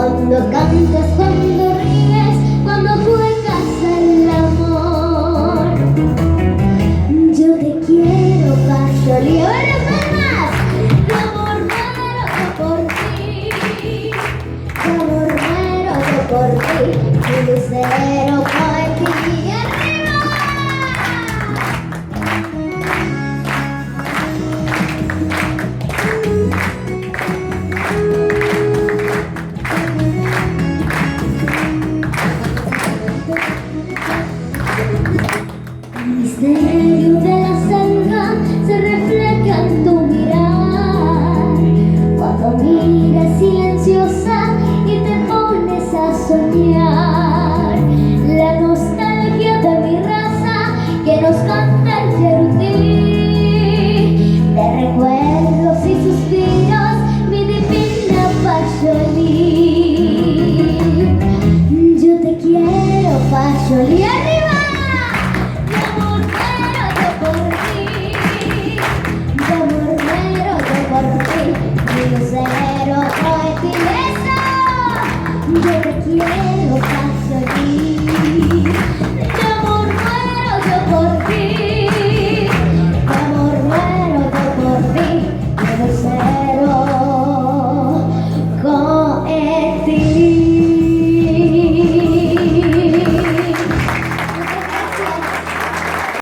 Cuando cantas, cuando ríes, cuando juegas al amor. Yo te quiero, Pacholí. ¡Ahora palmas! De amor muero yo por ti. De amor muero yo por ti. Mi lucero por ti. ¡Arriba! El misterio de la selva se refleja en tu mirar. Cuando miras silenciosa y te pones a soñar. La nostalgia de mi raza que nos canta el yerutí. De recuerdos y suspiros, mi divina Pacholí. Yo te quiero, Pacholí. ¡Arriba! De amor muero yo por ti. De amor muero yo por ti. Mi lucero por ti. ¡Eso! Yo te quiero, Pacholí.